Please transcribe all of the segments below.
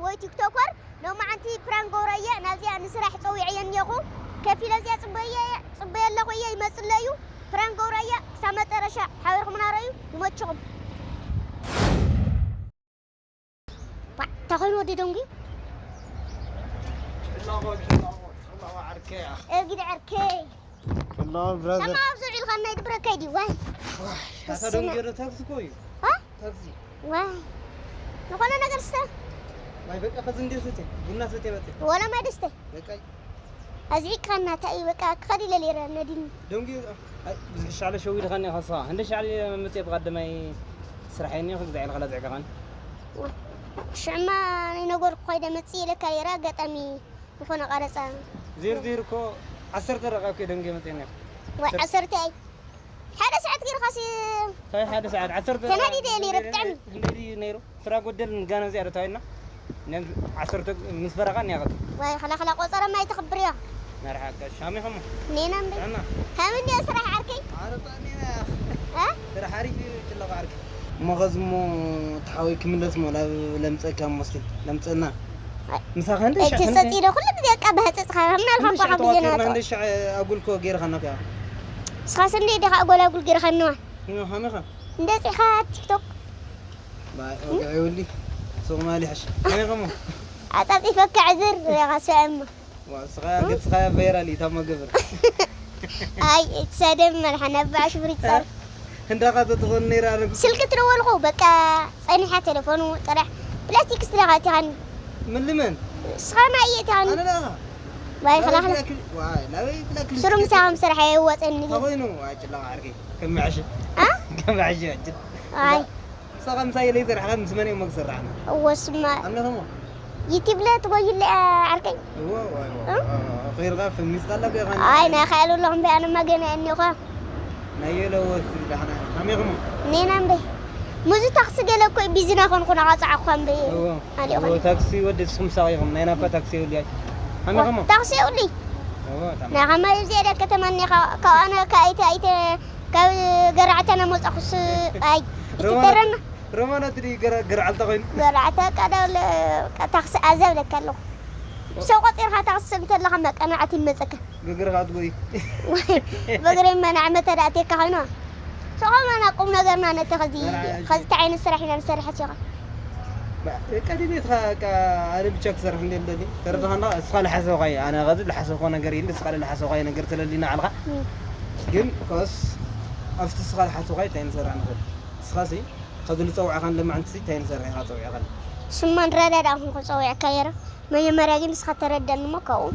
ወይ ቲክቶከር ሎማዓንቲ ፕራንክ ገብረየ ናብዚኣ ንስራሕ ጸዊዐየ እኒኹ። ከፊለ እዚኣ ጽበየ ጽበየ ኣለኹ እየ ይመጽእ ኣሎ እዩ። ፕራንክ ገብረየ ክሳብ መጠረሻ ሓቢርኩም ናረዩ ይመችኹም። ባ ተኾይኑ ወዲ ደንጉ እግዲ ዕርከይ Hello brother. ተማ ኣብዚ ዒልካ ናይ ድብረካይ ዲ ዋይ ኣታ ደንጉ ዶ ታክሲ ኮዩ? ዋ ታክሲ። ዋይ ዝኾነ ነገር ስተ ማይ በቃ ከዚ እንዴ ሰተ ቡና ሰተ መጥ ወላ ማይ ደስተ በቃ ኣዝዒካና እንታይ እዩ በቃ ክኸዲ ኢለ ነይረ ነዲኒ ደንጉ ብዙሕ ሻለ ሸዊድኻኒ ኢኻ ንስኻ። እንደ ሻለ መምጽእ ብቐደማይ ስራሕ እኒኦ ክግዛዕ ኢልካ ላዝዕካኻኒ። ሽዕማ ናይ ነገርኩ ኮይደ መጽእ ኢለካ ነይረ ኣጋጣሚ ዝኾነ ቀረፃ ዜር ዜር እኮ ዓሰርተ ደቂቃ እኮ ደንጉ መጽእኒ። ወይ ዓሰርተ ኣይ ሓደ ሰዓት ገይርካሲ እንታይ ሓደ ሰዓት ዓሰርተ ተናዲደ እየ ነይረ ብጣዕሚ። እንደዚ ነይሩ። ስራ ጎደል ንጋና እዚኣ ዶ ተባሂልና ዓሰርተ ምስ ፈረቓ እኒኣ ቐጥ ወይ ኸላኸላ ቆፀረ ማይ ተኽብር እዮ መርሓ ጋሽ ሃሚኹም ኔና እምበይ ጥዕና ሃም እንዲዮ ስራሕ ዓርከይ ዓረባ ኔና እ? ስራሕ ሓሪፍ እዩ ጭለቕ ዓርኪ እሞ ኸዚ እሞ ተሓወይ ክምለስ እሞ ናብ ለምፀካ እሞ እስኪ ለምፀና ምሳኸ እንደ እቲ ሰፂ ዶ ኩሉ ግዜ በቃ ብህፀፅኻ ምናልካ እኳ ካብ ዜና እንደ ሻዕ ኣጉልኮ ገይርኻና ከ ስኻስ እንደ ኢኻ ኣጎላጉል ገይርኻንዋ ሃሚኻ እንደ ፅኻ ቲክቶክ ወግዐ ይውሊ ሱቕ ማሊ ሓሽ ሃሚኻ እሞ ኣፃፂፈካ ዕዝር ሬኻ ሰእማ ዋ፣ እስኻ ገጽኻ ቫይራል እዩ ታማ ገበር ኣይ እትሰደም መልሓ ነባሽ ብሪጻር እንዳኻ ተትኾን ነይራ ኣረግ ስልኪ ትደወልኹ በቃ ጸኒሓ ቴሌፎኑ ጥራሕ ፕላስቲክ ስትለኻ እቲኻኒ ምን ልመን ስኻና እየ እቲኻኒ ኣነ ዳኻ ባይ ኸላኽላ ላበይ ብላክ ስሩ ምሳኹም ስራሕ የወፀኒ ተኾይኑ ኣጭላ ዓርኪ ከመዐሽ አ? ከመዐሽ ኣጭል ኣይ ንስኻ ምሳይ ለይዘርሕኻ ምስ መን እዮም ክስራሕና እወስማ ኣምነኸሞ ዩቲብ ለ ትጎይለ ዓርከይ እዎ ኸይርካ ፈሚስካ ኣለካ ኢኻ ኣይ ናይ ኻይሉ ኣለኹም በይ ኣነማ ገና እኒኻ ናይ የለወስ ዳሕና ኣሜኹሞ ኔና እምበይ ሙዚ ታክሲ ገለ እኮ ቢዝና ኮንኩ ናቓ ጻዕኳ እምበይ እዎ ኣሊኹ እዎ ታክሲ ወዲ ስኹም ሳቂኹም ናይ ናባ ታክሲ ይውልያ ኣሜኹሞ ታክሲ የብሉይ እዎ ታም ናይ ኸማይ እዚኣ ደ ከተማ እኒኻ ካብ ኣነ ካይተ ኣይተ ካብ ገራዕተና መጻኹስ ኣይ ይትተረና ሮማናት ድዩ ገርዓልታ ኮይኑ ገራዕታ ቀዳለ ታክሲ ኣዘብለካ ኣለኹ ሰው ቆጢርካ ታክሲ ሰብ እንተለኻ መቀናዕቲ ይመፀካ ግግርኻ ትጎይ በግረይ መናዕ መተዳእቴካ ኮይኖ ሰቆመና ቁም ነገርና ነቲ ኸዚ ኸዚ እንታይ ዓይነት ስራሕ ኢና ንሰርሐት ኢኻ ቀዲሜትካ ኣነ ብቻ ክሰርሕ እንደ ደሊ ተረድኻና እስኻ ልሓሰብኻ እዩ ኣነ ኸዚ ልሓሰብኮ ነገር የለ እስኻ ልሓሰብኻ ነገር ተለሊና ዓልኻ ግን ከስ ኣብቲ እስኻ ልሓሰብኻ እንታይ ንሰርሕ ንኽእል እስኻሲ ኸዚ ልፀውዕኻ እንደማዕንቲ እንታይ ንሰርሕ ኢኻ ፀውዕኻ ስማ ንረዳዳእኹም ክፀውዐካ የረ መጀመርያ ግን ንስኻ ተረዳኒ እሞ ካብኡ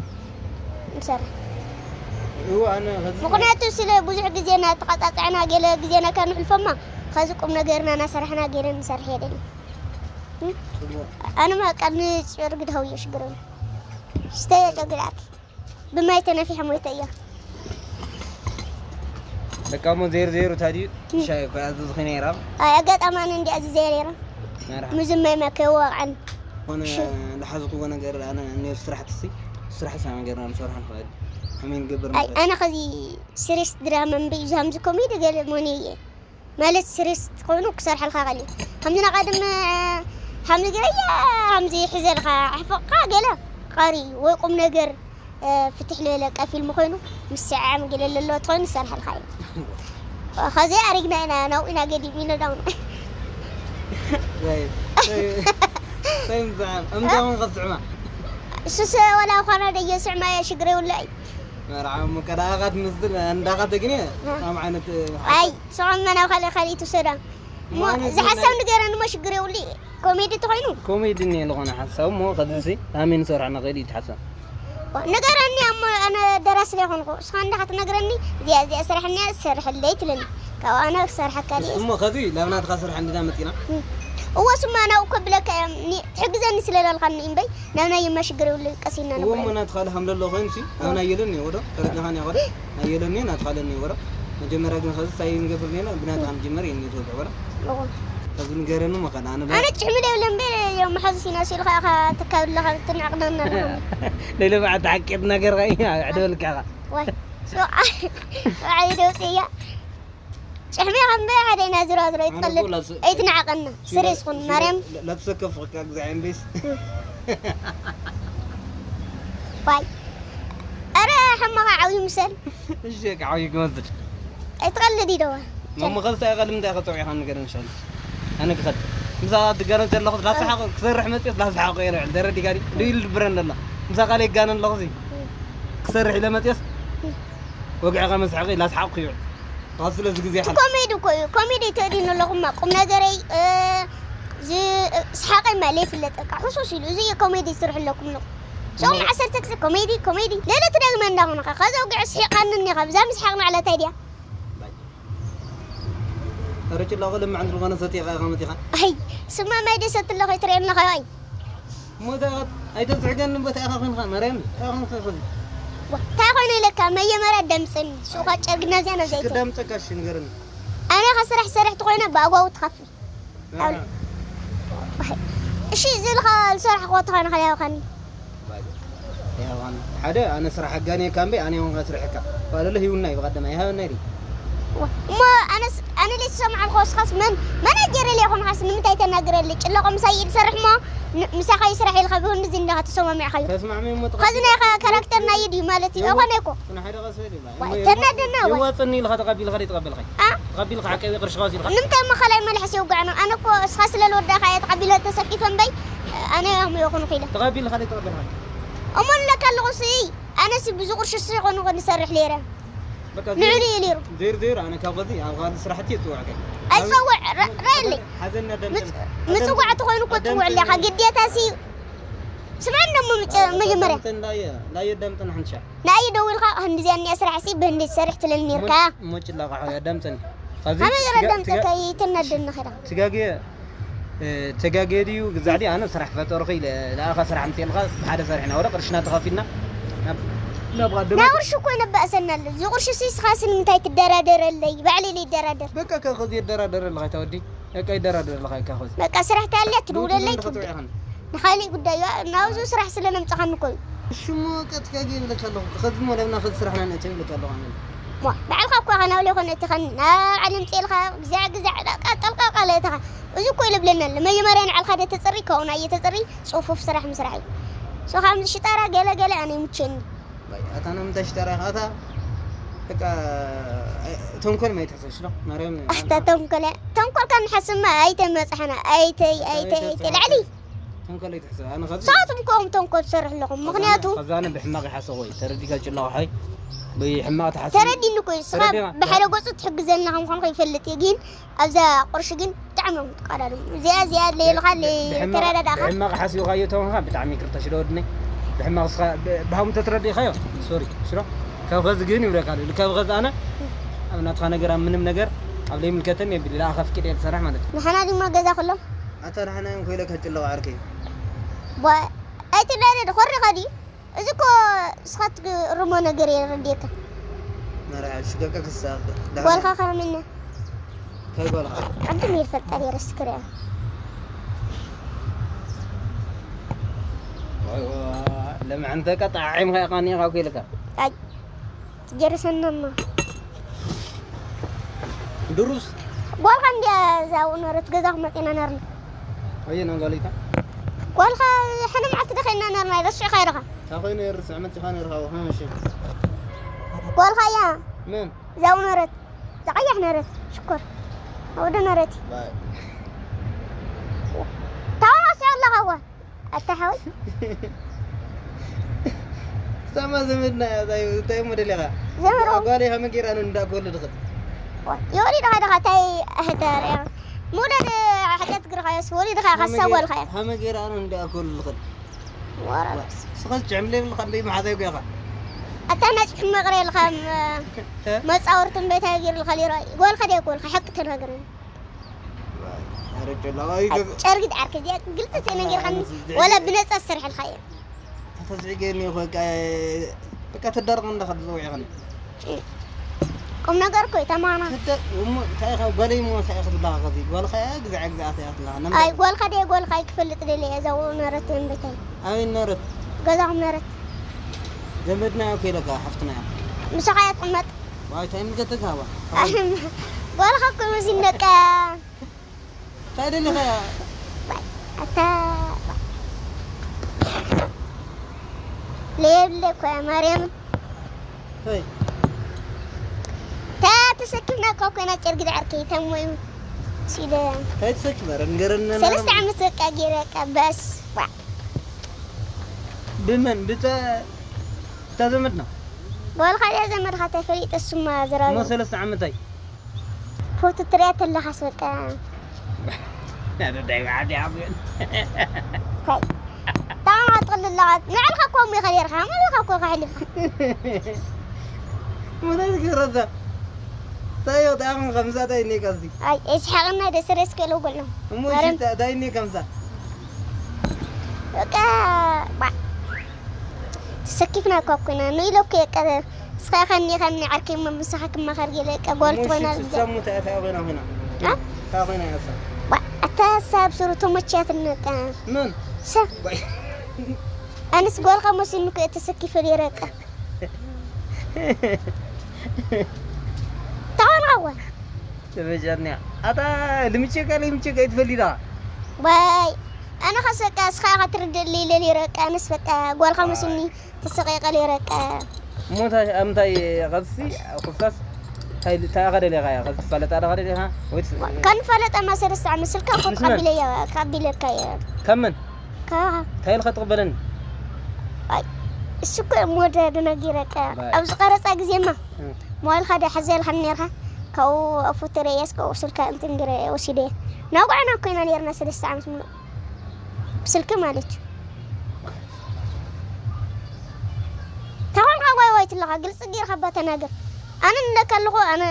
ንሰርሕ እዎ ኣነ ኸዚ ምክንያቱ ስለ ብዙሕ ግዜ እናተቐፃፀዕና ገለ ግዜና ካብ ንሕልፎማ ኸዚ ቁም ነገርና እናሰራሕና ገለ ንሰርሕ የደሊ ኣነ መቀል ንፅዮር ግድሃው እየ ሽግረሉ ስተየ ጨግዳት ብማይ ተነፊሐ ሞይተ እያ ደቃሞ ዜር ዜሩ ታዲዩ ሻይ እኮ ያዘዝኺ ነይራ ኣይ ኣጋጣሚ ኣነ እንዲ ኣዝዘ ነይራ መርሓ ምዝማይ መከ ወቃዕን ኮነ ዝሓዝክዎ ነገር ኣነ እኒኦ ስራሕቲ ሲ ስራሕ ሳ ነገርና ንሰርሖ ንኽእል ከመይ ንገብር ኣይ ኣነ ኸዚ ስሪስ ድራማ እምበይ ዛምዚ ኮሜዲ ገለ ሞኒ እየ ማለት ስሪስ ትኾይኑ ክሰርሐልካ ኸሊ ከምዚ ናቐድም ከምዚ ግረያ ከምዚ ይሕዘልካ ኣሕፈቕካ ገለ ቐሪ ወይ ቁም ነገር ፍትሕ ልበለ ቃ ፊልም ኮይኑ ምስዕዓም ገለ ለለዎ ትኾይኑ ዝሰርሐልካ እዩ ኸዚ ኣሪግና ኢና ናብኡ ኢና ገዲም ኢለ ዳውን እንታይ ከስዕማ እሱስ ወላ ኳና ደየ ስዕማ እየ ሽግር የብሉ እዩ መርዓ ሙቀዳኻ ትምስል እንዳኻ ተግኒ ከም ዓይነት ኣይ ስዖም ናብ ካልእ ካልእ ትውሰዳ እሞ ዝሓሳብ ንገረኒ እሞ ሽግር የብሉ እዩ ኮሜዲ ተኾይኑ ኮሜዲ እኒኦ ዝኾነ ሓሳብ እሞ ከዚሲ ኣሜን ንሰርሖ ንኽእል እዩ ትሓሳብ ንገረኒ እሞ ኣነ ደራሲ ዘይኮንኩ እስኻ እንዳ ክትነግረኒ እዚኣ እዚኣ ስራሕ እኒኣ ዝሰርሐለይ ትለኒ ካብ ኣነ ክሰርሐካ ድየ እሱሞ ከዚ ናብ ናትኻ ስራሕ እንዲና መፂና እወ ስማ ናብኡ ከብለካ እዮም ትሕግዘኒ ስለ ላልካኒ እምበይ ናብ ናይ የማ ሽግር የብሉ ቀሲና እዎ እሞ ናትኻ ልሃም ለሎ ኮይኑሲ ኣብ ናይ የለን እኒኦ ዶ ተረዳኻኒ ወደ ናይ የለን እኒኦ ናትኻ ለኒ ወደ መጀመርያ ግን ከዚ ሳይ ንገብር ኔና ብናትኻ ንጅመር የኒ ትወደ ወደ ከዚ ንገረኒ መኸል ኣነ ኣነ ጭሕሚ ደብለ እምበ እዮም መሓዙስ ኢና ሲልካ ኢኻ ትካብለኻ ትንዕቕነና ኣለኹም ሌሎ በዓል ተሓቂጥ ነገር ኸ ኣዕደበልካ ኢኻ ወይ ሰብዓይ ደውፅያ ጭሕሚ ከምበይ ሓደ ኢና ዝሮ ዝሮ ኣይትቐልድ ኣይትንዓቐና። ስሬስ ኩን ማርያም። ለትሰከፍ ከግዛ ኤምቤስ ዋይ ኣረ ሓማኻ ዓብዩ ምሰል እሺ ከዓብዩ ክመስል ኣይትቐልድ ይደዋ መምኸል እንታይ ቃል እንታይ ከፀው ይኻን ነገር እንሻል ኣነ ክኸድ ምሳ ትገረም ዘለኹ ላስሓቕ ክሰርሕ መፅዮስ ላስሓቕ ይረ ደረዲ ጋዲ ድይል ድብረን ደላ ምሳ ቃል ይጋነን ኣለኹ ዚ ክሰርሕ ኢለ መፅዮስ ወግዕኻ መስሓቕ ላስሓቕ ይውዕል ካብ ስለዚ ግዜ ሓ ኮሜዲ እኮ እዩ ኮሜዲ ተእድኑ ኣለኹማ ቁም ነገረይ ስሓቀይ ማለ ይፍለጠካ ሕሱስ ኢሉ እዚ ኮሜዲ ስርሕ ኣለኩም ነው ሶም ዓሰርተ ክልተ ኮሜዲ ኮሜዲ ለለ ትደግመ እንዳኾንካ ከዚ ውግዕ ስሒቃኒ እኒኻ ብዛ ምስሓቅ ናዕለታይ ድያ ረጭላ ኸ ለማዕ እንድልኾነ ሰቲኻ ኢኻ መቲኻ ኣይ ስማ ማይ ደሰት ኣለኸ ትርእየና ኸዋይ ሞታ ኣይተዝሕገኒ ቦታ ኢኻ ኮንካ መርያም ኢኻ ኮንካ ኸዚ እንታይ ኾነ ኢለካ መጀመርያ ደምፅን ሱኻ ጨርግና እዚያ ነዘይተ ክደምፀካ እሺ ንገርኒ ኣነ ኸስራሕ ሰራሕ ተኾይነ ብኣግባቡ ትኸፍል እሺ እዚ ኢልኻ ዝሰራሕኽዎ ተኾይነ ኸሊያውኻኒ ሓደ ኣነ ስራሕ ኣጋንየካ እምበይ ኣነ ይኹንካ ስርሐካ ባለለ ሂውናይ ብቐደማ ይሃበናይ ዲ እሞ ኣነስ ኣነ ለይ ዝሰምዓልካ ወስኻስ መን መናጀር ኢለ ይኹንኻስ ንምንታይ ተናግረሊ ጭለቆ ምሳይ ይሰርሕ እሞ ምሳኻ ይስራሕ ኢልካ ብህንዚ እንዳኻ ተሰማሚዕካዮ ተስማዕሚ እሞ ኸዚ ናይ ካራክተር ናይ ድዩ ማለት እዩ ኾነ ይኮ ንሓደ ቀስ በል ይብላ ተናደና ወይ ይዋፅኒ ኢልካ ተቐቢልካ ዶ ይትቐበልኻይ ኣ ተቐቢልካ ዓቀቢ ቅርሽኻ ወሲድካ ንምንታይ እሞ ካልኣይ መላሕሲ ይውግዕኖም ኣነ እኮ እስኻ ስለ ልወዳእካ እየ ተቐቢለ ተሰኪፈ እምበይ ኣነ እዮም ይኹኑ ኺለ ተቐቢልካ ዶ ይትቐበልኻይ እሞ ንለካ ኣለኹ ስይ ኣነሲ ብዙ ቅርሽስ ይኾኑ ክንሰርሕ ነይረ በቃ ንዕኡ እዩ ነይሩ ዜር ዜር ኣነ ካብ ኸዚ ኣብ ካልእ ስራሕቲ እየ ዝፅውዐካ ኣይፀውዕ ረአለይ ሓዘና ደምፅን ምፅዋዕ ተኾይኑ እኮ ትፅውዕ ኣለኻ ግዴታ ሲ ስምዐ እንደሞ መጀመርያ ላየ ደምፅን ሓንሻ ንኣይ ደዊልካ ክንዲዚኣ እኒኣ ስራሕ ሲ ብህንዲ ትሰርሕ ትልል ነርካ ሞጭላ ቃሖ ደምፅን ከመይ ገረ ደምፀካ ይትነድኒ ኸዳ ትጋግየ ተጋግየ ድዩ ግዛዕዲ ኣነ ስራሕ ፈጠርኩ ኢለ ለኣኻ ስራሕ ምፅልካ ብሓደ ሰሪሕና ወደ ቅርሽና ተኸፊልና ናብ ና ቅርሺ እኮ ይነበእሰና ኣሎ እዚ ቅርሺ ሲ ስኻሲ ንምንታይ ትደራደረለይ ባዕሊ ኢለ ይደራደር በቃ ከዚ የደራደረልኻ ይተወዲ በቃ ይደራደረልኻ ይካ ኸዚ በቃ ስራሕ ታልያ ትድውለለይ ትብል ንኻሊእ ጉዳይ ናብዚ ስራሕ ስለ ነምፀኻኒ እኮ እዩ ሽሙ ቀጥካ ይብለካ ኣለኹ ከዚ ሞ ለብና ከዚ ስራሕና ነእተ ይብለካ ኣለኹ ኣነ ባዕልካ እኳ ኸናብለ ይኮነ እቲ ኸኒ ናብ ዓለም ፅኤልካ ግዛዕ ግዛዕ ጠልቃቃ ለእተኻ እዚ እኮ ኢሉ ብለና ኣሎ መጀመርያ ንዓልካ ደ ተፅሪ ካብኡ ናየ ተፅሪ ፅፉፍ ስራሕ ምስራሕ እዩ ሶ ካብ ሽጣራ ገለ ገለ ኣነ ይምቸኒ ኣታ ነምንታይ ሽጣራ ኢኻ ኣታ በቃ ተንኮል ማይ ትሕሰብ ሽሎ ማርያም ኣታ ተንኮል ተንኮልካ ንሓስማ ኣይተመፅሐና ኣይተይ ኣይተይ ኣይተይ ላዕሊ ተንኮል ኣይትሕሰብ ኣነ ካብ ንስኻትኩም ከምኡ ተንኮል ትሰርሑ ኣለኹም ምኽንያቱ ከዛነ ብሕማቕ ይሓሰቦ እዩ ተረዲካ ጭላቑ ሓይ ብሕማቕ ትሓስብ ተረዲኒ እኮ እዩ ስኻ ብሓደ ገፁ ትሕግዘልና ከም ምዃንካ ይፈልጥ እዩ ግን ኣብዛ ቅርሺ ግን ብጣዕሚ እዮም ትቀዳድሙ እዚኣ እዚኣ ለየልኻ ተረዳዳእኻ ብሕማቕ ሓሲብካዮ ተኾንካ ብጣዕሚ ይቅርታ ሽዶ ወድነይ ብሕማቕ ስኻ ብሃሙ ተትረዲእኻዮ ሶሪ ሽሮ ካብ ኸዚ ግን ይብለካ ኣሎ ካብ ኸዚ ኣነ ኣብ ናትኻ ነገር ኣብ ምንም ነገር ኣብ ለይምልከተን የብል ኢላ ኣኻ ፍቅድ እየ ዝሰርሕ ማለት እዩ ንሕና ድማ ገዛ ኩሎም ኣታ ንሕና እዮም ኮይለ ከጭለቕ ዓርከይ ኣይትዳደድ ኾሪኻ ድዩ እዚ እኮ እስኻ ትርሞ ነገር እየ ረድየካ መርዓ ሽገቀ ክሳብ ጓልካ ከመይ እንታይ ጓልካ ቅድም ይፈልጣ ነይረ እስክሪያ ለምዓንተ ቀጣዓዒምካ ኢኻ ኒኻ እኮ ኢልካ ትጀርሰናማ ድሩስ ጓልካ እንዲያ እዛ ውነረት ገዛኹም መፂና ነርና ኣየና ጓሊታ ጓልካ ሕነ መዓልቲ ደኸና ነርና ረሲዕካ ኢኻ እንታይ ኮይኑ የርስዕ መፂኻ ነርካ ውሃ መሸ ጓልካ እያ መን እዛ ውነረት እዛ ቀያሕ ነረት ሽኮር ወደ ነረት ታዋቃ ኣለኻ ዋ ኣታ ሓወይ ሳማ ዘመድና እንታይ ሞዴል ኢኻ ዘመድ ጓል ኢኻ መጌራ ነው እንዳጎል ድኽል የወሊድኻ ድኻ እንታይ ኣህተር እያ ሙደድ ሓጢኣት ግርኻዮስ ወሊድኻ ካሳ ጓልኻ እያ ሃመጌራ ነው እንዳጎል ድኽል ወረስ ስኸስ ጀምሌ ብልኻ እንደይ መሓዛይ ጎኻ ኣታ ናጭ ሕመቕረ ኢልኻ መፃወርቲ እምበይታ ገይርልካ ሌሮ ጓልካ ደይ ጓልካ ሓቂ ተናገረኒ ጨርጊ ዳዓርከ እዚኣ ግልፂ ተነጊርካኒ ወላ ብነፃ ዝሰርሐልካ እየ ተዝዕገኒ በቃ በቃ ትዳርቕ እንዳኸ ዝፀውዕኸኒ ቁም ነገር እኮ እዩ ተማና እንታይ ኢኻ ጓለይ ሞ እንታይ ኢኻ ትብላኻ ከዚ ጓልኻ እያ ግዛዕ ግዛዕ እንታይ ኢኻ ትብላኻ ኣይ ጓልካ ደየ ጓልካ ኣይክፈልጥ ደለ እየ እዛ ውኡ ነረት እምበታይ ኣበይ ነረት ገዛኹም ነረት ዘመድና እኮ ኢለካ ሓፍትና እያ ምሳኻ እያ ትቕመጥ ዋይ እንታይ ምልከተካ ሃባ ዋላ ካብ ከምዚ ነቃ እንታይ ደለኻ? ኣታ ለየብለ እኮ እያ ማርያምን ሆይ ታ ተሰኪፍና እኮ ኮይና ጨርጊ ዳዕርከይ ተሞዩ ሲደ እንታይ ትሰኪ? ኧረ ንገረኒ። ሰለስተ ዓመት በቃ ገይረ በቃ በስ ዋ ብመን ብተ ብታ ዘመድና በል ካልያ ዘመድካ ተፈሊጠ እሱማ ዝራቡ እሞ ሰለስተ ዓመት ኣይ ፎቶ ትሪኣ ተለኻስ በቃ ያደዳይ ባዓዲ ዓብዮን እንታይ ታማ ትቕልለኻ ንዕልካ እኮ እሞ ኢኻ ነርካ መለካ እኮ ካሕሊፍካ ሞታ ዝገረዛ ታዮ ጣም ከምዛ ታይ ኔ ቀዚ ኣይ እስሓቕና ደስረስ ከለው ጎሎ እሞ ማርያም ሽታ ታይ ኔ ከምዛ በቃ ባ ተሰኪፍና እኮ ኮይና ንኢሎ እኮ የቀ እስኻ ከኒ ከኒ ዓርከይ እሞ ምሳኻ ክመኸር ገለ ቀ ጓል ትኾይና ሰሙ ታ ታ ኮይና ኮይና እ? ታ ኮይና ያሳ ባ ኣታ ሰብ ስሩ ተመቻትነቀ ምን ሰብ ኣነስ ጓልካ መሲልኒ እኮ እየ ተሰኪፈ ነይረ ቀ ተኾንካወ ተበጃርኒያ ኣታ ልምቼካ ልምቼካ ይትፈልዳ ባይ ኣነ ኸሰቃ እስኻ ኢኻ ትርድእሊ ኢለ ነይረ ቀ ኣነስ በቃ ጓልካ መሲልኒ ተሰቂቀ ነይረ ቀ ሞታ ኣምታይ ቐሲ ኩሳስ ታይ ታይ ኸደለ ኸያ ቐሲ ፈለጣ ኸደለ ኸ ወይ ከንፈለጠ ማሰለስተ ዓመት ስልካ እኮ ምስ መን? ቀቢለያ ቀቢለካ እየ ከመን ካኻ ታይ ኢልካ ትቕበለኒ እሱ እኮ ሞደ ደነጊረቀ ባይ። ኣብዚ ቀረፃ ግዜማ እም። ሞባይልካ ዶ ሓዘ ኢልካ ነርካ ካብኡ ኣፉተረያስ ካብኡ ስልካ እንትን ገረ ወሲደ ናውቃዕና ኮይና ነርና ሰለስተ ዓመት ሙሉእ ብስልኪ ማለት እዩ ተኾንካ ዋይ ዋይ ትለኻ ግልፂ ጌርካ ባ ተናገር ኣነ ንለካ ኣለኹ ኣነ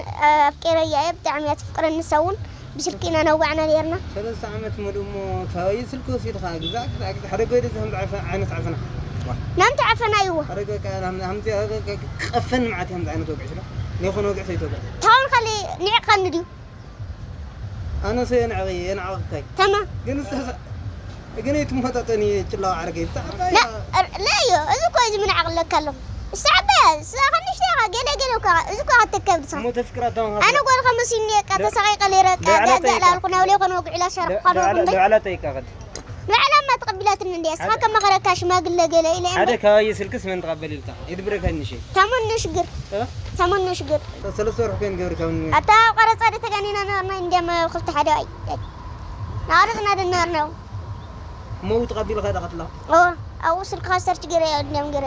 ኣፍቀረያ እየ ብጣዕሚ እያ ትፍቅረኒ ንሳ እውን ብስልኪ ኢና ነዋዕና ነርና ሰለስተ ዓመት ሙሉእ እሞ ካበይ ስልኪ ወሲድካ ግዛዕ ግዛዕ ግዛዕ ሓደ ጎይደ ዝህም ዓይነት ዓፈና ናምቲ ዓፈና ይዎ ሓደ ጎይ ከቐፈን መዓት ከምዚ ዓይነት ወግዒ ስለ ዘይኮነ ወግዒ ሰይተወግዒ ታውን ካሊ ንዕቀኒ ድዩ ኣነ ሰ የንዕቕ የንዓቕካይ ተማ ግን ዝተሳ ግን ኣይትመጣጠኒ ጭላው ዓርከይ ብዛዕባ ለዮ እዚ እኮ እዚ ምንዓቕ ኣለካ ኣለኹ እሳ ዓባያ እሳ ከንሽተኻ ገለ ገለ እኳ እዚ እኳ ከተከብድሳ እሞ ተፍቅራ ተማኻ ኣነ ጓልካ መሲኒ እየ ቃ ተሳቒቀ ነይረ ቃ ልዕላ ጋጋእ ጠይቃ። ላልኩ ናብ ሌኮነ ወግዒ ላሻርኩ ካልኩ እንደ ልዕላ ጠይቃ ኸድ ንዕላማ ተቐቢላትኒ እንደ እስኻ ከመኸረካ ሽማግለ ገለ ኢለ ሓደ ከባቢ ስልክስ መን ትቐበል ኢልካ ይድብረካኒ ሸ ታሞን ሽግር እ? ታሞን ሽግር ሰለስተ ወርሒ ኮይን ገብሪ ካብ ኣታ ቀረጻ ደ ተጋኒና ነርና እንዲያም ክልተ ሓደ ኣይ ኣይ። ናቀረጽና ደናርና ሞው ተቐቢልካ ዳኸትላ ኦ ኣብኡ ስልክኻ ሰርች ገይረ እያ እንዲያም ገይረ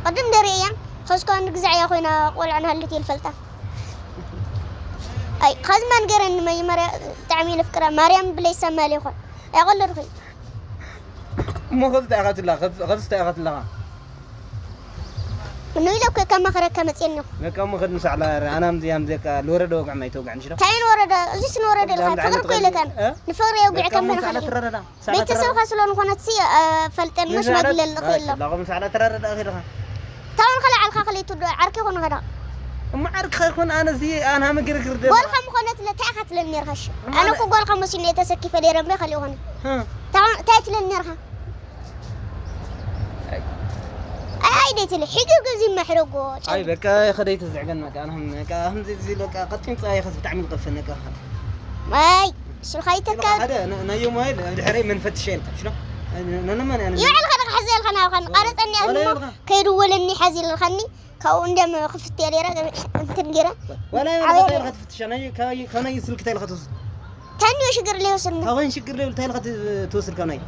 ቅድም ደሪአ እያ ኸስኳ ንግዛዕ እያ ኮይና ቆልዓ ናሃለት እየ ዝፈልጣ ኣይ ኸዚ ማን ገይረኒ መጀመርያ ብጣዕሚ እየ ለፍቅራ ማርያም ብለይ ሰማል ይኾን ኣይቆለድኩ እሞ ኸዚ እንታይ ኢኻ ትላ ኸዚ እንታይ ኢኻ ትላኻ ንኢለ እኮ ከማኸረካ መፅየኒ በቃ እሞ ኸዲ ንሳዕላ ኣነ ኣምዚ ኣምዚ በቃ ልወረደ ወግዕ ማይ ተወግዕ ንሽዶ እንታይ ንወረደ እዚስ ንወረደ ኢልካ ፍቅሪ እኮ ኢለካን ንፍቅሪ የውግዕ ከመን ትረዳዳ ቤተሰብካ ስለ ዝኾነት ሲ ፈልጠን መሽማግለ ልኽእል ኣሎ ላቆም ሳዕላ ትረዳዳ ኺድኻ ታውን ከላ ዓልካ ከለይቱ ዓርኪ ይኹን ኸዳ እሞ ዓርኪ ኸይኮን ኣነ እዚ ኣና ምግርግር ደ ጓልካ ምኾነት ለታይ ኢኻ ትለኒ ነርካሽ ኣነ እኮ ጓልካ መሲሉ እየ ተሰኪፈ ደይረ እምበይ ከሊእ ኾነ እንታይ ትለኒ ነርካ ኣይ ደይትለ ሕጂ ግዚ መሕረጎ ኣይ በቃ ኸደይ ትዝዕገን በቃ ኣነ በቃ ከምዚ እዚ በቃ ቀጢን ጻይ ኸስ ብጣዕሚ ዝቀፈን በቃ ኣይ ስልካ ይተካ ሓደ ናዮ ሞባይል ኣብ ድሕረይ መን ፈትሸ ኢልካ ሽሎ ነነማን ያነ ይውዕል ከደ ክሕዘ ኢልካ ናብኻን ቀረጸኒ ኣዝሞ ከይድወለኒ ሓዚ ኢልካኒ ካብኡ እንዲያም ክፍት እያ ነይራ እንትን ገይራ ዋላ ኣበይ ይወላ ትፍትሻ ናይ ካይ ካናይ ስልክ ታይልካ ትወስድ ተንዮ ሽግር ለይወስድሞ ካወን ሽግር ለይ ታይልካ ትወስድ ካናይ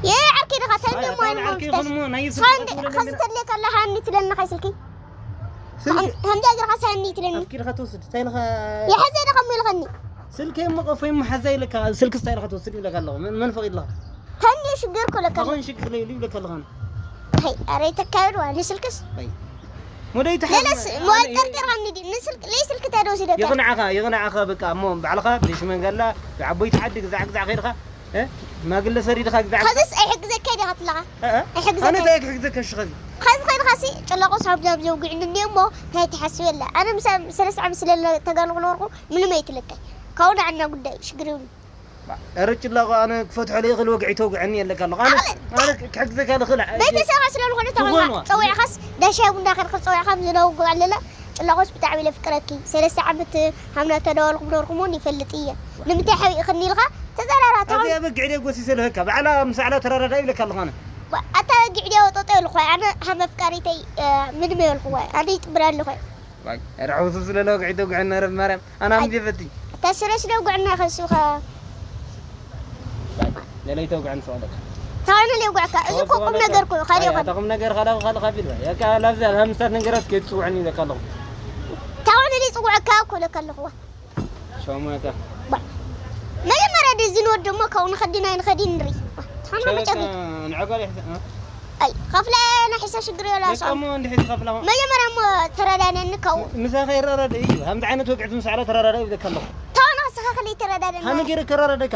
ይህ ዓርኪ ድኻ ተንዮ ዓርኪ ይኹን ሞ ናይ ኸዚ ተድልየካ ኣለኻ ኣኒ ትለኒ ኻይ ስልኪ ስልክ ከምዚ ኣገርካ ሳኒ ትለኒ ኣፍኪርካ ትወስድ ታይልካ የሕዘ ዶ ከም ኢልኸኒ ስልክ የመቀፎ ይመሓዛ ኢለካ ስልክ ስታይልካ ትወስድ ይብለካ ኣለኹ መን ፈቂድልካ ተንዮ ሽግር ኮለካ ካወን ሽግር ለይ ይብለካ ኣለኻ ኸይ ኣረ ይተካብድ ዋ ንስልክስ ሞደይ ለለስ ሞባይል ጠርጢርካኒ ድዩ ንስልክ ለይ ስልክ እንታይ ዶ ወሲደካ ይቕንዓኻ ይቕንዓኻ በቃ እሞ ባዕልኻ ብሽመንገላ ብዓቦይቲ ዓዲ ግዛዕ ግዛዕ ከይድኻ እ? ማግለ ሰሪድኻ ግዛዕ ኸዚስ ኣይሕግዘካ ኢኻ ትለኻ እ? ኣነ ኣይሕግዘካ እንታይ ክሕግዘካ ሽኸዚ ኸዚ ኸይድኻሲ ጭለቆ ሳብ ዛብ ዘውግዕኒ እኒኦ እሞ እንታይ ትሓስብ የለ ኣነ ምሳ ሰለስተ ዓመት ስለ ተጋልኹ ነበርኩ ምንም ኣይትለካ ካብኡ ንዓና ጉዳይ ሽግር ይብሉ ኧረ ጭላቆ ኣነ ክፈትሖ ለይኽእል ወግዒ ተውግዐኒ የለካ ኣለኹ ኣነ ኣነ ክሕግዘካ ልኽእል ቤተሰብካ ስለ ዝኾነ ተኾንካ ዝኾንዋ። ፀዊዕኻስ ዳሻይ ቡና ከድካ ፀዊዕካ ዝነውግዕ ኣለላ ጭላቆስ ብጣዕሚ ኢለ ፍቅረኪ። ሰለስተ ዓመት ሃምና ተደዋልኩም ኖርኩም እውን ይፈልጥ እየ። ንምንታይ ሓቢእክኒ ኢልካ ተዘራራታ። ኣብዚ ኣበግዕ ደጎሲ ሰለካ ባዕላ ምስ ባዕላ ተራዳዳ ይብለካ ኣለኹ ኣነ። ኣታ በግዕ ዲያ ወጠጠ ኢልኳ ኣነ ሃመ ፍቃሪተይ ምንም የልኩዋ። ኣነ ይጥብራ ኣለኹ። ርሑሱ ስለለ ወግዒ ተጉዕና ረብ ማርያም ኣና ምዜ ፈቲ። እታ ስረሽ ደጉዕና ከሱኻ ለለይ ተጉዕን ሰዋለካ። ታዋነ ሊጉዕካ እዚ እኮ ቁም ነገር እኮ ካዲ ይኾን። ቁም ነገር ካላ ካላ ካቢል ባይ ያካ ላብዛ ሃምስታት ነገራት ከይትጽውዕኒ ይለካ ኣለኹ። ታዋነ ሊጽውዕካ እኮ ለካ ኣለኹ። ሸሞታ መጀመርያ ደዚ ንወድ ደሞ ካብኡ ንኸዲ ናይ ንኸዲ ንርኢ። ታና መጨቢ ንዕጋል ይሕሰ ኣይ ከፍለ ናሒሳ ሽግር የላ ሰው ደቀሞ እንድሕቲ ከፍላ መጀመርያ እሞ ተረዳነኒ ካብኡ ምሳኸ ይረዳደ እዩ። ከምዚ ዓይነት ወግዕቲ ምስ ዓላ ተረዳዳ ይብለካ ኣለኹ። ታና ስኻ ከለ ተረዳደኒ ሃመ ገይረ ከረዳደካ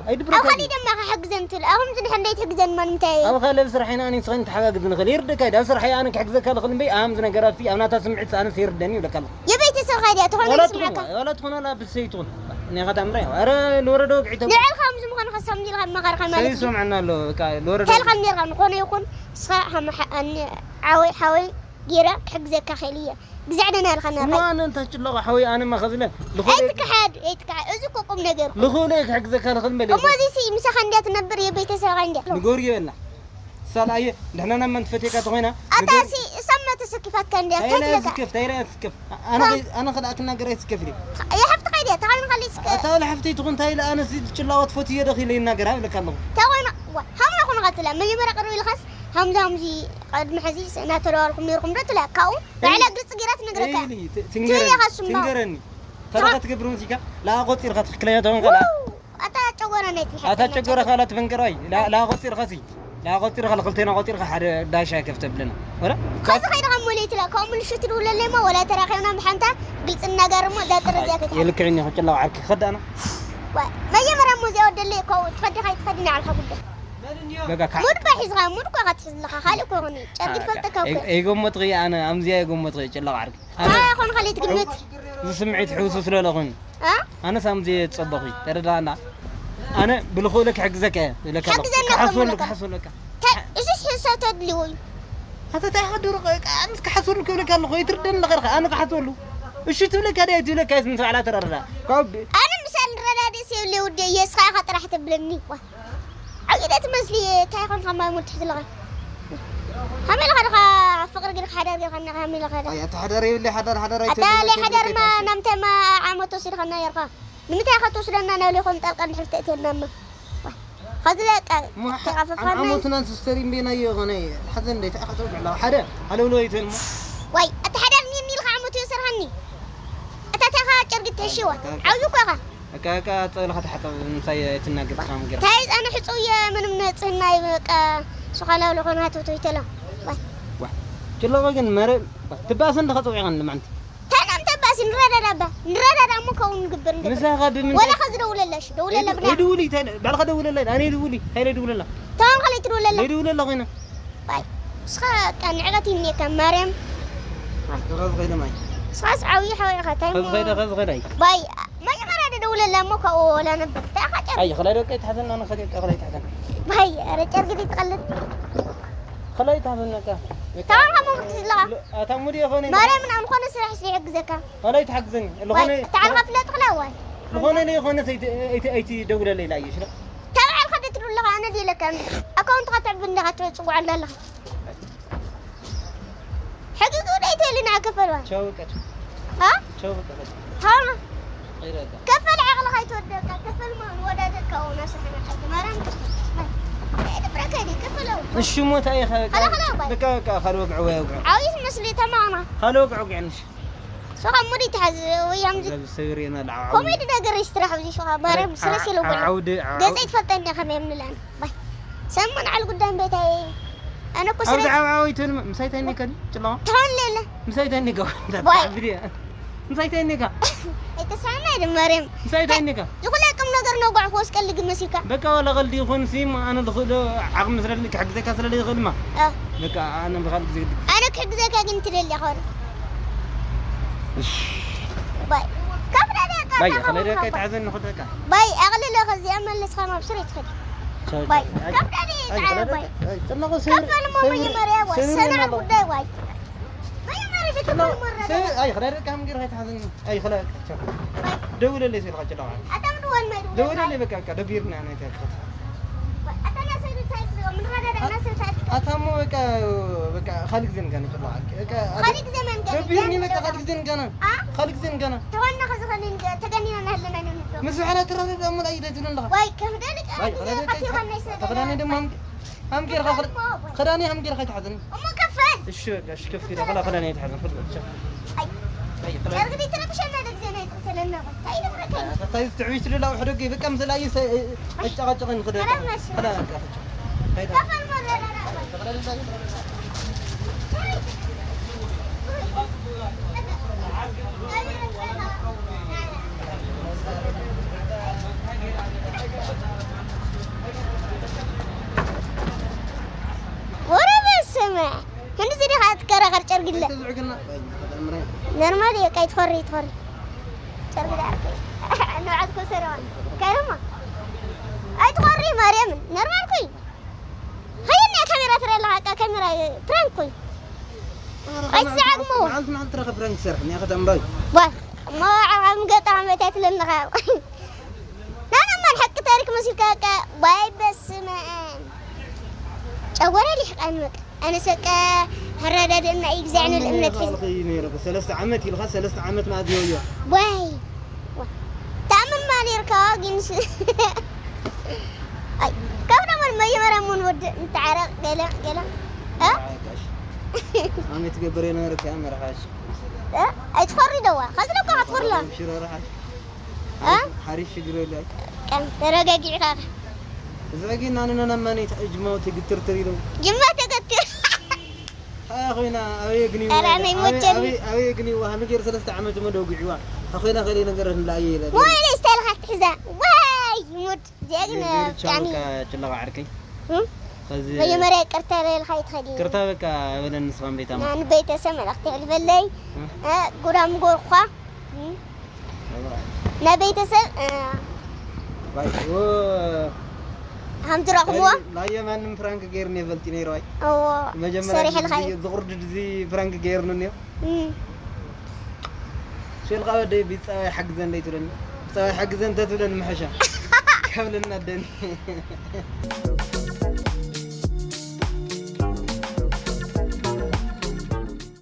ኣይድብረካ ኣኸሊ ደማ ክሕግዘን ትብል ኣኹም ዝድሕ እንደይ ትሕግዘን ማን እንታይ ኣብ ካልእ ስራሕ ኢና ኣነ ንስኸን ተሓጋግዝ ንኽእል ይርደካ ኢዳ ስራሕ ኣነ ክሕግዘካ ልኽእል እምበይ ኣም ዝነገራት ኣነ ስምዒት ኣነ ይርደኒ ይብለካ ኣለኹ። የበይተሰብ ኻይድያ ተኾነ ዋላ ስምዕካ ትኹን ዋላ ትኹን ዋላ ብሰይትኹን እኔኻ ታምራ ኣረ ልወረዶ ወግዒ ተው ንዕልካ ከምዚ ምኾነ ከሳምኒ ኢልካ መኻርካ ማለት እዩ ሰይሶም ዓና ኣሎ በቃ ልወረዶ እንታይ ኢልካ ነርካ ንኾነ ይኹን ንስኻ ዓወይ ሓወይ ጌራ ክሕግዘካ ኽእል እየ ግዛዕ ደና ኢልካ እሞ ነርካ ኣነ እንታይ ጭለቆ ሓወይ ኣነ ማኸዝለ ልኾነ ኣይትክሓድ ኣይትክሓድ እዚ እኮ ቁም ነገር እኮ ልኾነ ክሕግዘካ ልኽእል መለ እሞ እዚ ሲ ምሳኻ እንድያ ትነብር የቤተሰብኻ እንድያ ንገሩ ይበላ ሳልኣየ ድሕና ናብ መን ትፈትየካ ተኾይና ኣታ ሲ እሳማ ተሰኪፋትካ እንድያ ታይላ ተትለካ ስከፍ ታይላ ስከፍ ኣነ ኣነ ከዳ ክናገር ኣይትስከፍ ኢለ የሓፍቲ ኸይድያ ተኻይን ኻሊእ ስከ ኣታ ወላ ሓፍተይ ትኹን ታይላ ኣነ ሲ ጭላዋት ፈትየ ዶ ኺለ ይናገር ይብለካ ኣለኹ ተኾይና ሃምና ኹን ኸትላ መጀመርያ ቅርብ ኢልኻስ ሃምዚ ሃምዚ ቅድሚ ሕዚ እናተደዋልኩም ነርኩም ዶ ትላ ካብኡ ባዕላ ግልፂ ጌራ ትነግረካ ኢሊ ትንገረኒ ትብለካ ስምባ ትንገረኒ ታዲያ ትገብር ሙዚቃ ላቆፂርካ ትክክለኛ ተኾን ከላ ኣታ ጨጎራ ናይ ትልሓ ኣታ ጨጎራ ካላ ትፈንቀራይ ላቆፂርካ ሲ ላቆፂርካ ለክልቴና ቆፂርካ ሓደ ዳሻ ከፍተ ብለና ወላ ካብዚ ኸይድኻ ሞሌትላ ካብኡ ምልሹ ትድውለለይ ሞ ወላ ተራኺብና ብሓንታ ግልፂ እናጋር ሞ እዛ ጥርዝያ ከይትሓ የልክዕኒ ክጭላው ዓርኪ ክኸዳና መጀመርያ ሙዚያ ወደለይ ካብኡ ትኸዲ ኸይትኸዲ ንዓልካ ጉዳይ በቃ ሙድ ባ ሒዝኻ ሙድ እኳ ኢኻ ትሕዝ ኣለኻ ካልእ እኮ ይኹን ጨርቂ ትፈልጠካ እኮ ኣይገመጥኺ ኣነ ኣምዚኣ ኣይገመጥኺ ጭላቕ ዓርኪ እንታይ ይኾን ኻሊእ ትግምት ዝስምዒት ሕውሱ ስለለኹን ኣነስ ኣምዚ የጸበኹ ተረዳና ኣነ ብልኽእለ ክሕግዘካ እየ ዝብለካ ኣለኹ ሓግዘና ክሓስበሉ ከምለካ። ክሓስበለካ እሱስ ሕሶ ተድልዎ እዩ ኣታ እንታይ ሓደሩ ኣነስ ክሓስበሉ ክብለካ ኣለኹ ኣይትርደኒ ኣለኻ ኢኻ ኣነ ክሓስበሉ እሺ ትብለካ ድያ ኣይትብለካ ምስ ባዕላ ተረዳዳ ካብ ኣነ ምሳል ረዳድእ የብለይ ውደ እየ እስኻ ኢኻ ጥራሕ ተብለኒ እኳ ዓብደ ትመስሊ እንታይ ይኾን ካብ ማይ ሙድ ትሕዝለኻ ከመይ ኢልኻ ድኻ ፍቅሪ ግን ሓዳር ጌርካና ከመይ ኢልኻ ድኻ ኣይ ኣታ ሓዳር የብለይ ሓዳር ሓዳር ኣታ ለይ ሓዳርማ ናምተማ ዓመት ወሲድኻና ነርካ ንምንታይ ኢኻ ትወስደና ናብ ሌኾን ጣልቃ እንድሕር ተእትየናማ ኸዚ ለቃ ተቃፈፋና ዓመቱናን ስስተር እምቤናዮ ኾነ ሓዘን ደይ ተኣኸተው ብዕላ ሓደ ኣለውሎ ይተልሞ ዋይ ኣታ ሓዳር ኒኒ ኢልካ ዓመቱ የሰርሃኒ ኣታ ታኻ ጨርጊ ተሽዋ ዓውዚ እኮ ኢኻ እካ እካ ጸብልኻ ተሓጸብ ምሳይ ትናገር ትኻም ገር እንታይ ኣነ ሕጹው እየ ምንም ንጽህና ይበቃ ሱኻላው ለኾነ ሃተቶ ይተላ ዋ ጭለቆ ግን መረ ትባእሰ እንድኻ ጸዊዕኻን ልማንቲ ታናም ተባሲ ንረዳዳ ባ ንረዳዳ እሞ ከውን ንግብር እንደ ምሳኻ ብምንታይ ወላ ኸዚ ደውለለሽ ደውለለ ብላ ደውሊ ባልኻ ደውለለ ኣነ ደውሊ እንታይ ደውለላ ታውን ኸለይ ትደውለለ ደውለላ ኮይና ባይ እስኻ ቀንዕቀት ይምኔካ ማርያም ራስ ኸይደ ማይ እስኻስ ዓብዪ ሓወይኻ ታይ ኸዚ ኸይደ ኸዚ ኸይደ ኣይ ባይ መጀመርያ ደውለላ እሞ ካብኡ ወላ ነበር እንታይ ኸጨር ኣይ ኸላይ ደቀ ይትሓዘና ንኸደ ቀ ኸላይ ይትሓዘና ባይ ኧረ ጨርጊ ትቀልድ ኸላይ ይትሓዘና ቀ ታውን ኸሞ ብርትዝለኻ ኣታ ሙዲ ኾነ ማርያም ናብ ዝኾነ ስራሕ ስለ ይሕግዘካ ኸላይ ትሓግዘኒ ዝኾነ ታዓልኻ ፍለጥ ኽላ ዋይ ዝኾነ ለይኾነ ኣይትደውለለይ ላየ ሽለ ታብዓልካ ደትብለኻ ኣነ ድለካ ኣካውንትኻ ትዕብ እንዲኻ ትፅጉዓላ ኣለኻ ሕጊ ጉዳይ ተልና ከፈልዋ ቻው ቀት አ ቻው ቀት ታማ ኸይረካ ከፈል ዓቕልኻ ይትወደካ ከፈል ማ ወዳደካ ሆና ስሕና ሓይቲ ማርያም ክርስቶስ ድብረካ ዲ ከፈለው እሺ ሞት ኣይኸ ኸላ ኸላ ባይ በቃ በቃ ካልእ ወግዒ ወይ ወግዒ ዓብዪ ትመስሊ ተማማ ካልእ ወግዒ ወግዒ ንሽ ሶኻ ሙዲ ተሓዝ ወይ ኣምዚ ሰብ ሰብር የና ለዓ ኮሜዲ ነገር ይስራሕ ኣብዚ ሶኻ ማርያም ስረስ የለውበና ዓውዲ ገፀይ ትፈልጠኒ ከመይ የምንላን ባይ ሰሙን ዓል ጉዳይ ቤታይ ኣነ እኮ ኣብዚ ስረስ ዓብዓዊ ትብል ምሳይ ተኒከ ጭላዋ ተኸን ሌለ ምሳይ ተኒከ ባይ ምሳይ ተኒከ ኣይተስማዕና ይደ ማርያም ምሳይ ተኒከ ዝኹላ ቅም ነገር ነጓዕ ክወስቀልግ መሲልካ በቃ ዋላ ቀልዲ ይኹን ሲ ኣነ ዝኽእሎ ዓቕሚ ስለሊ ክሕግዘካ ስለለይኽእል ማ እ፣ በቃ ኣነ ብኻልእ ግዜ ግዲ ኣነ ክሕግዘካ ግን ትደሊ ኾነ ባይ ካብ ዳዳ ባይ ቃታ ከመይ ደካ ኸመይ ይትሓዘኒ ኹደካ ባይ ኣቕልለ ከዚኣ መለስካ ናብ ስር ይትኸድ ቻው ባይ ቻው ካብ ዳዳ ይትዓለ ባይ ጭላቆ ከፈል ሞ መጀመርያ ዋይ ሰና ጉዳይ ዋይ መጀመርያ ኣይኽላ ደቂ ሃምጊር ኣይትሓዝኒ። ኣይኽላ ደውለለይ ስልካ ጭላዋ። ደውለለይ በቃ በቃ ደቢርና ናይ ተክኸት። ኣታሞ በቃ በቃ ካልእ ግዜ ንገና ጭላዋ። በቃ ካልእ ግዜ መንገድ ደቢርኒ በቃ ካልእ ግዜ ንገና። ካልእ ግዜ ንገና። ተዋና ከዚ ከሊን ተገኒና ናህልና ንንዶ። ምስ በዓላ ትረዳዳ እሞ ኣይደ ትብሉ ኣለኻ። ወይ ከም ደልቀ ወይ ክዳነይ ድማ ሃምጊርካ ክዳነይ ሃምጊርካ ኣይትሓዝኒ። እሞ ከፈል። እሺ በቃ እሺ ከፍቲ ዳ ክላ ክዳነይ ኣይትሓዝኒ። ጨርግዲ ትረብሸና ደግዜ ናይ ተለና። እንታይ ይደብረከኝ? እንታይ ትዕቢት ልላ ውሕደገ በቃ ምስላ ይሰ እጫቃጨቀን ክደ። ክላ በቃ ከፈል ሞረዳ። ወረ በስመ። ክንድዚ ዲኻ ትከራኸር ጨርግለ? ኖርማል እዩ፣ ካይ ትኾሪ፣ ትኾሪ። ጨርግለ ኣርክ። ንብዓት ኮሰረዋን። ካይረማ። ኣይ ትኾሪ ማርያምን። ኖርማል ኩይ። ኸየኒ ካሜራ ትረላ፣ ካሜራ ፕራንክ ኩይ። ኣይ ትዘዓግሞ። መዓልቲ መዓልቲ ረኸ ፕራንክ ሰርሕ፣ ንያ ከተምባይ። ዋ፣ ሞ ዓም ገጣ መታት ለምኻ። ናና ማን ሓቂ ታሪክ መሲልካ በቃ። ዋይ በስመ ኣብ። ጨጎራ ሊሕቃን በቃ። ኣነስ በቃ ኣረዳድእና እዩ፣ ግዛዕኒ ልእምነት ሒዝ። ይኻልኺ ነይረ እኮ። ሰለስተ ዓመት ኢልካ፣ ሰለስተ ዓመት ማለት ነው እዮ። ዋይ። ዋ። ተኣምን ማን ነርካ ግን ስ-፣ ኣይ፣ ካብ ደሞ መጀመርያ ምን ወድ እንተዓረቕ ገለ፣ ገለ። እ? ኣይ፣ ጋሽ። ኣመት ትገብር የነበረ ከያ መርሓሽ። እ? ኣይትኾሪ ደዋ። ከዚ ደኳ ክትኾርላ። ሽረ ረሓሽ። እ? ሓሪፍ ሽግር የለ። ቀን ተረጋጊዕካ። እዚ ሕጊ እና ንነና ማን ይታ-፣ ጅማው ትግትርትር ኢሉ። ጅማ ተገትር። ኣያ ኮይና ኣበየ ግን ይዋ-፣ ኧረ ናይ ኣበየ፣ ሞቸኒ። ኣበየ፣ ኣበየ ግን ይዋ፣ ሃሚ ገይር ሰለስተ ዓመት እሞ ደጉዕዋ። ኣኾይና ከለይ ነገር ህላየ ኢለ። ወይ ስታይልካ ትሕዛ። ወይ ሙድ። ዜግነ ጀርቻ ብጣዕሚ። በቃ ጭለቃ ዓርከይ። እም? ኸዚ መጀመርያ ይቅርታ በልካ ይትኸዲ። ይቅርታ በቃ በለን ንስኻን ቤታ ማ-፣ ንቤተሰብ መልእኽቲ የሕልፈለይ። እም? እ፣ ጉዳም ጎርኳ። እም? ናይ ቤተሰብ፣ እ፣ ባይ፣ ኦ። ሃም ትረኽብዎ? ናይ፣ ናይ የማንም ፕራንክ ገይርኒ ይፈልጥ ነይሩ ኣይ። እዎ። መጀመርያ ሰሪሕልካ ጊዜ እዩ። ዝቕርድ ድዚ ፕራንክ ገይርኒ እኒኦ። እም። ሸልካ ወደይ ቢት ጸባይ ሓግዘን ደይ ትብለኒ። ጸባይ ሓግዘን ተትብለኒ ምሐሻ። ካብለና ደኒ።